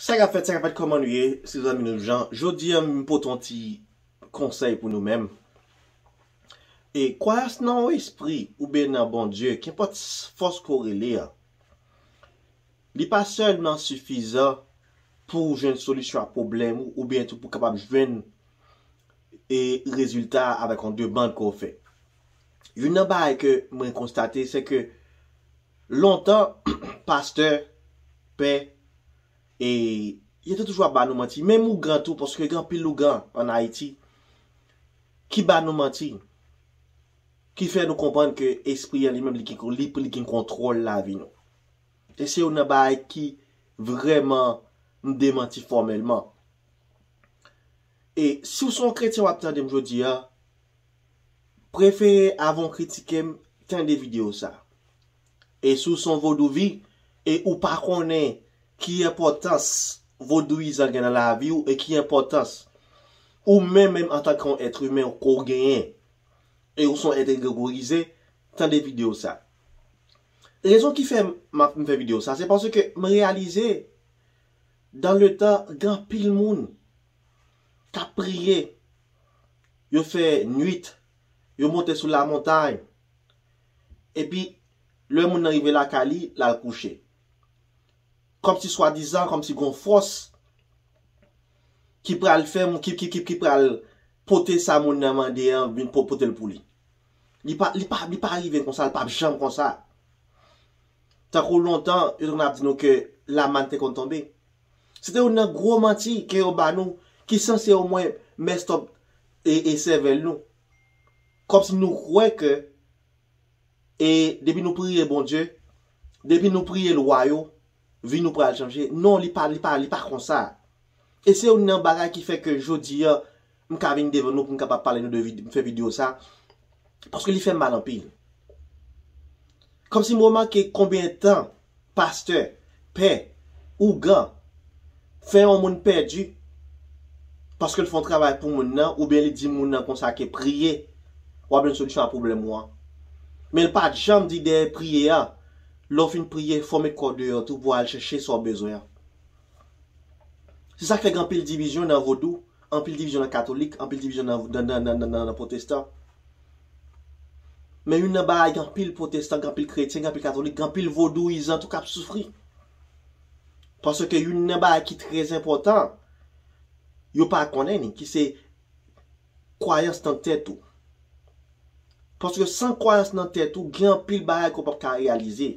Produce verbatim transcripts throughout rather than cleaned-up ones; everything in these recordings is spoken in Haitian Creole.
Sa k ap fèt, sa k ap fèt, kòman nou ye? Se zanmi nou Jean. Jodi a, m pote yon ti konsèy pou nou menm. E kwayans nan yon espri oubyen nan Bondye, kenpòt fòs ke w rele a, li pa sèlman sifizan pou w jwenn solisyon a pwoblèm ou, oubyen tou pou w kapab jwenn e rezilta avèk yon demann ke w fè. Youn nan bagay ke mwen konstate, se ke lontan, pastè, pè, e yo te toujou ap ba nou manti. Menm ougan tou, paske gen anpil ougan ann Ayiti ki ba nou manti, ki fè nou konprann ke espri an li menm, li gen, li, li gen kontwòl lavi nou. E se youn nan bagay ki vrèman m demanti fòmèlman. E si w se yon kretyen w ap tande m jodi a, prefere avan w kritike m, tande videyo sa. E si w se yon vodouvi e ou pa konnen ki enpòtans vodouyizan gen nan lavi w e ki enpòtans ou menm, menm antanke yon èt imen ke w genyen, e ou se yon èt egregorize, tande videyo sa. Rezon ki fè m ap, m fè videyo sa, se paske m reyalize, dans le temps, gen anpil moun k ap priye, yo fè nwit, yo monte sou lamontay, epi lè moun nan rive lakay li, l al kouche. Kòmsi swadizan, kòmsi gon fòs ki pral fè, ki, ki, ki, ki pral pote sa moun nan mande an, vin po-, pote l pou li. Li pa, li pa, li pa rive konsa, li p ap janm konsa. Tankou lontan, yo te konn ap di nou ke lamàn te konn tonbe. Se te youn nan gwo manti ke yo ba nou, ki sanse omwen mess up e, e sèvèl nou. Kòmsi nou kwè ke, e depi nou priye Bondye, depi nou priye lwa yo, vi nou pral chanje. Non, li pa, li pa, li pa konsa. E se youn nan bagay ki fè ke jodi a, m ka vin devan nou pou m kapab pale nou de vid-, fè videyo sa, paske li fè m mal anpil. Kòmsi m remake konbyen tan pastè, pè, ougan, fè yon moun pèdi, paske l fè yon travay pou moun nan, oubyen li di moun nan konsa ke priye, w ap jwenn solisyon a pwoblèm ou an. Men l pa t janm di dèyè priye a, lè w fin priye, fò w met kò w deyò tou pou w al chèche sa w bezwen an. Se sa k fè gen anpil divizyon nan vodou, anpil divizyon nan katolik, anpil divizyon nan, nan, nan, nan, nan, nan pwotestan. Men youn nan bagay gen anpil pwotestan, gen anpil kretyen, gen anpil katolik, gen anpil vodouyizan tou k ap soufri. Paske youn nan bagay ki trè enpòtan, yo pa konnen ni, ki se kwayans nan tèt ou. Paske san kwayans nan tèt ou, gen anpil bagay ke w p ap ka reyalize.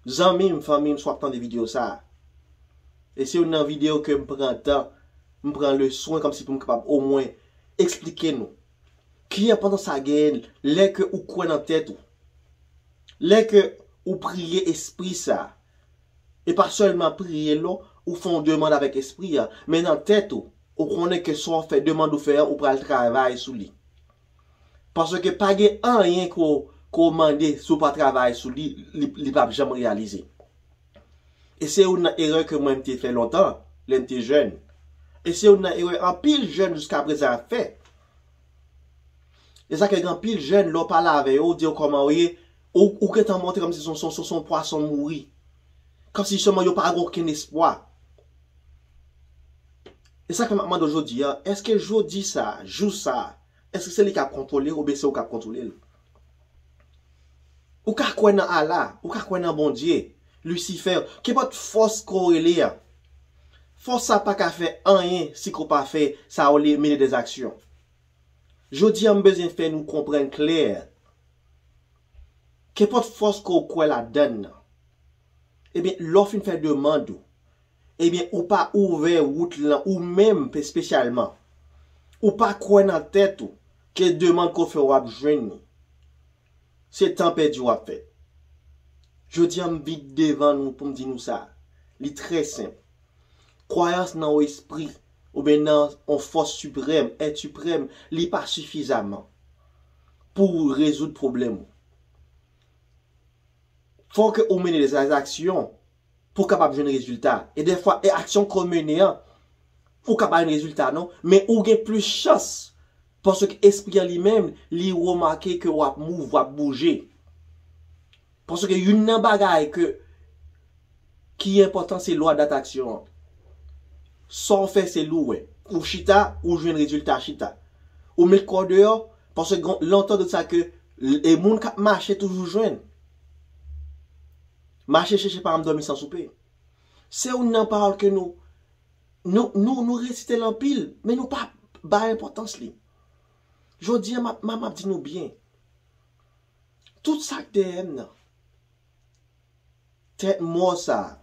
Zanmi m, fanmi m, si w ap tande videyo sa a, e se youn nan videyo ke m pran tan, m pran le swen kòmsi pou m kapab omwen eksplike nou ki enpòtans sa genyen lè ke ou kwè nan tèt ou. Lè ke ou priye espri sa a, e pa sèlman priye l non, ou fè yon demann avèk espri a, men nan tèt ou, ou konnen ke sa w fè, demann ou fè a, ou pral travay sou li. Paske pa gen anyen ke w, ke w mande, si w pa travay sou li, li, li p ap janm reyalize. E se youn nan erè ke mwen m te fè lontan, lè m te jèn. E se youn nan erè anpil jèn jiskaprezan ap fè. E sa ke gen anpil jèn, lè w pale avè yo, w di yo kòman w ye, ou, ou gentan montre kòmsi se yon, se yon, se yon, se yon pwason mouri. Kòmsi jisteman yo pa gen okenn espwa. E sa ke m ap mande w jodi a, èske jodi sa, jou sa, èske se li k ap kontwole w oubyen se ou k ap kontwole l? Ou ka kwè nan Allah, ou ka kwè nan Bondye, Lisifè, kenpòt fòs ke w rele a. Fòs sa pa ka fè anyen si ke w pa fè sa w rele mener des actions. Jodi a, m bezwen fè nou konprann klè. Kenpòt fòs ke w kwè ladann nan, ebyen, lè w fin fè demann ou, ebyen, ou pa ouvè wout lan ou menm espesyalman. Ou pa kwè nan tèt ou ke demann ke w fè w ap jwenn li. Se tan pèdi w ap fè. Jodi a, m vin devan nou pou m di nou sa. Li trè senp. Kwayans nan yon espri oubyen nan yon fòs siprèm, èt siprèm, li pa sifizaman pou rezoud pwoblèm ou. Fò ke ou mennen de aksyon pou w kapab jwenn rezilta. E dèfwa, e aksyon ke w mennen an, ou ka pa jwenn rezilta non, men ou gen plis chans, paske espri an li menm, li remake ke w ap mouv, w ap bouje. Paske youn nan bagay ke ki enpòtan se lwa datraksyon an. Sa w fè, se li w wè. Ou chita, ou jwenn rezilta chita. Ou met kò w deyò, paske gen lontan de sa ke e moun k ap mache toujou jwenn. Mache chèche pa janm dòmi san soupe. Se youn nan pawòl ke nou nou, nou, nou resite l anpil, men nou pa bay enpòtans li. Jodi a, m ap, m ap, m ap di nou byen. Tout sa k dèyè m nan, tèt mò sa,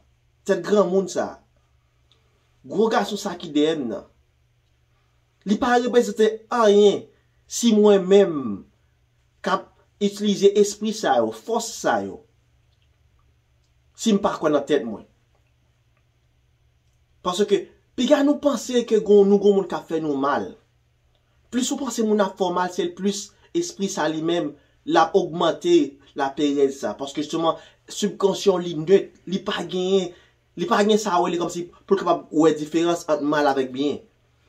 tèt granmoun sa, gwo gason sa ki dèyè m nan, li pa reprezante anyen si mwen menm k ap itilize espri sa yo, fòs sa yo, si m pa kwè nan tèt mwen. Paske, piga nou panse ke gon, nou gon moun k ap fè nou mal. Plis ou panse moun ap fè w mal, se plis espri sa li menm, l ap ogmante laperèz sa. Paske jisteman, sibkonsyan li net, li pa genyen, li pa gen sa w rele kòmsi pou l kapab wè diferans ant mal avèk byen.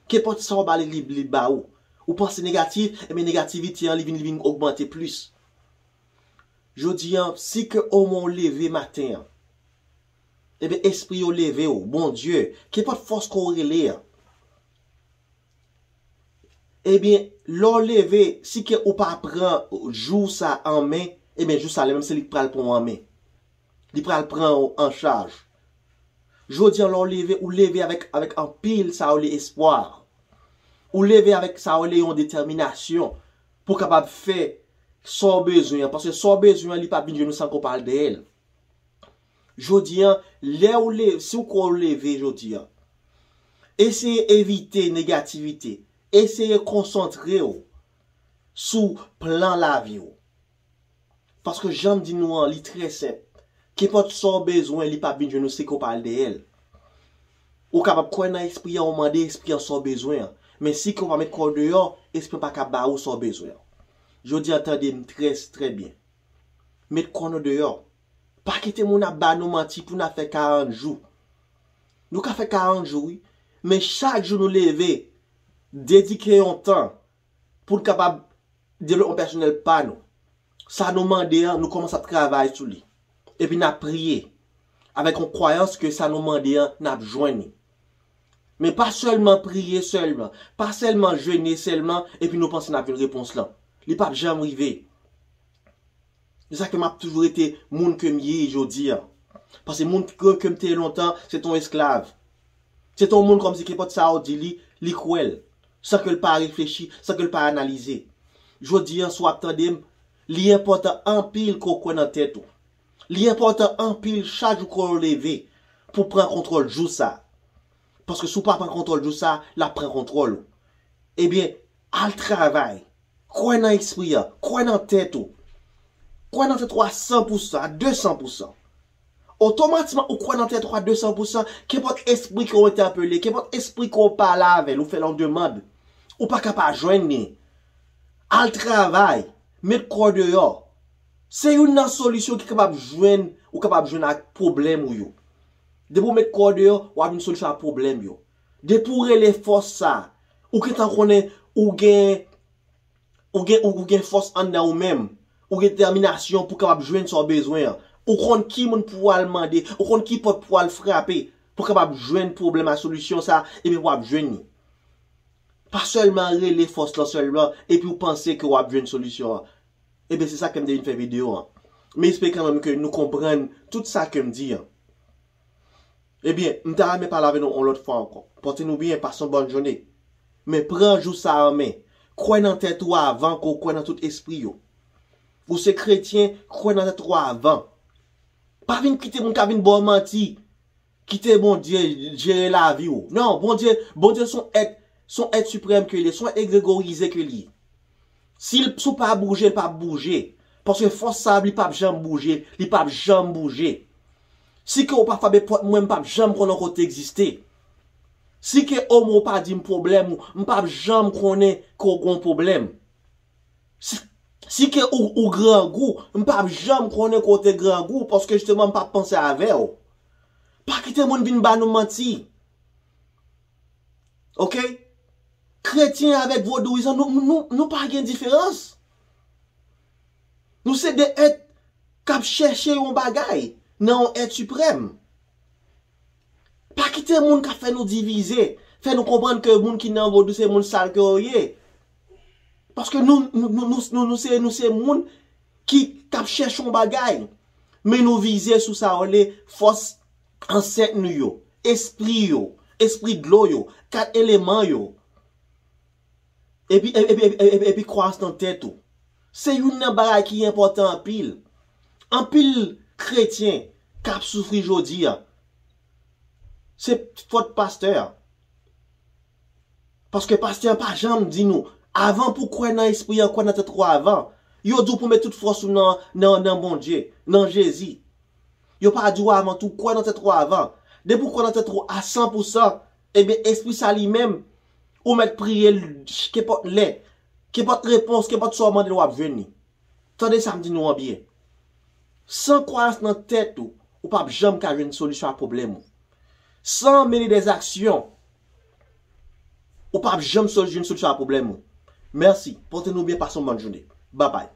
Kenpòt sa w ba li, li, li ba ou. Ou panse negatif, ebyen negativite an, li vin, li vin ogmante plis. Jodi an, si ke omwen w leve maten an, ebyen, espri yo leve w, Bondye, kenpòt fòs ke w rele an. Ebyen, lè w leve, si ke ou pa pran jou sa an men, ebyen, jou sa li menm se li k pral pran w an men. Li pral pran w an chaj. Jodi an, lè w leve, ou leve avèk, avèk anpil sa yo rele espwa. Ou leve avèk sa yo rele yon detèminasyon pou w kapab fè sa w bezwen an. Paske sa w bezwen an, li p ap vin jwenn ou san ke w pa al dèyè l. Jodi an, lè w leve, si w kwè w leve jodi an, eseye evite negativite. Eseye konsantre w sou plan lavi w. Paske jan m di nou an, li trè senp. Kenpòt sa w bezwen, li p ap vin jwenn ou si ke w pa al dèyè l. Ou kapab kwè nan espri an, ou mande espri an sa w bezwen an. Men si ke w pa met kò w deyò, espri an pa ka ba ou sa w bezwen an. Jodi an, tande m trè, trè byen. Met kò nou deyò. Pa kite moun ap ba nou manti pou n ap fè karant jou. Nou ka fè karant jou, wi. Men chak jou nou leve, dedike yon tan pou n kapab devlopman pèsonèl pa nou. Sa nou mande an, nou kòmanse ap travay sou li. Epi n ap priye avèk yon kwayans ke sa nou mande an, n ap jwenn li. Men pa sèlman priye sèlman, pa sèlman jene sèlman, epi nou panse n ap jwenn repons lan. Li p ap janm rive. Se sa ke m ap toujou rete moun ke m ye jodi an. Paske moun ke, ke m te ye lontan, se t on esklav. Se t on moun kòmsi kenpòt sa w di li, li kwè l, san ke l pa reflechi, san ke l pa analize. Jodi an, si w ap tande m, li enpòtan anpil ke w kwè nan tèt ou. Li enpòtan anpil chak jou ke w leve pou w pran kontwòl jou sa. Paske si w pa pran kontwòl jou sa, l ap pran kontwòl ou. Ebyen, al travay. Kwè nan espri an, kwè nan tèt ou. Kwè nan tèt ou a san pou san, a de san pou san. Otomatikman, ou kwè nan tèt ou a de san pou san, kenpòt espri ke w entèpele, kenpòt espri ke w pale avè l, ou fè l yon demann, ou pa ka pa jwenn li. Al travay, met kò w deyò. Se youn nan solisyon ki kapab jwenn, ou kapab jwenn ak pwoblèm ou yo. Depi w met kò w deyò, w ap jwenn solisyon a pwoblèm yo. Depi w rele fòs sa, ou gentan konnen ou gen, ou gen, ou, ou gen fòs anndan ou menm. Ou gen detèminasyon pou kapab jwenn sa w bezwen an. Ou konn ki moun pou w al mande, ou konn ki pòt pou w al frape, pou kapab jwenn pwoblèm a solisyon sa, epi w ap jwenn li. Pa sèlman rele fòs lan sèlman, epi w panse ke w ap jwenn solisyon an. Ebyen, se sa ke m te vin fè videyo an. M espere kanmenm ke nou konprann tout sa ke m di an. Ebyen, m ta renmen pale avè nou yon lòt fwa ankò. Pòte nou byen, pase yon bòn jounen. Men pran jou sa an men. Kwè nan tèt ou avan ke w kwè nan tout espri yo. Ou se kretyen, kwè nan tèt ou avan. Pa vin kite moun ka vin ba w manti. Kite Bondye jere lavi w. Non, Bondye, Bondye se yon èt, se yon èt siprèm ke li ye, se yon èt egregorize ke li ye. Si l, si w pa bouje, l p ap bouje. Paske fòs sa a, li p ap janm bouje, li p ap janm bouje. Si ke w pa frape pòt mwen, m p ap janm konnen ke w te egziste. Si ke omwen w pa di m pwoblèm ou, m p ap janm konnen ke w gen yon pwoblèm. Si, si ke ou, ou grangou, m p ap janm konnen ke w te grangou, paske jisteman m p ap panse avè w. Pa kite moun vin ba nou manti. Oke? Kretyen avèk vodouyizan, nou, nou, nou pa gen diferans. Nou se de èt k ap chèche yon bagay nan yon èt siprèm. Se moun k ap fè nou divize, fè nou konprann ke moun ki nan vodou se moun sal ke yo ye. Paske nou, nou, nou, nou, nou, nou se, nou se moun ki, k ap chèche yon bagay. Men nou vize sou sa yo rele fòs ansèt nou yo, espri yo, espri dlo yo, kat eleman yo. Epi, epi, epi, epi, epi, epi kwayans nan tèt ou. Se youn nan bagay ki enpòtan anpil. Anpil kretyen k ap soufri jodi a. Se fòt pastè a. Paske pastè a pa janm di nou, avan pou kwè nan espri an, kwè nan tèt ou avan. Yo di w pou met tout fòs ou nan, nan, nan Bondye, nan Jezi. Yo pa di w avan tou, kwè nan tèt ou avan. Depi w kwè nan tèt ou a san pou san, ebyen, espri sa li menm, ou mèt priye l kenpòt lè, kenpòt repons, kenpòt sa w mande l, w ap jwenn li. Tande sa m di nou an byen. San kwayans nan tèt ou, ou p ap janm ka jwenn solisyon a pwoblèm ou. San mennen dèzaksyon, ou p ap janm sol- jwenn solisyon a pwoblèm ou. Mèsi. Pote nou byen, pase yon bòn jounen. Babay.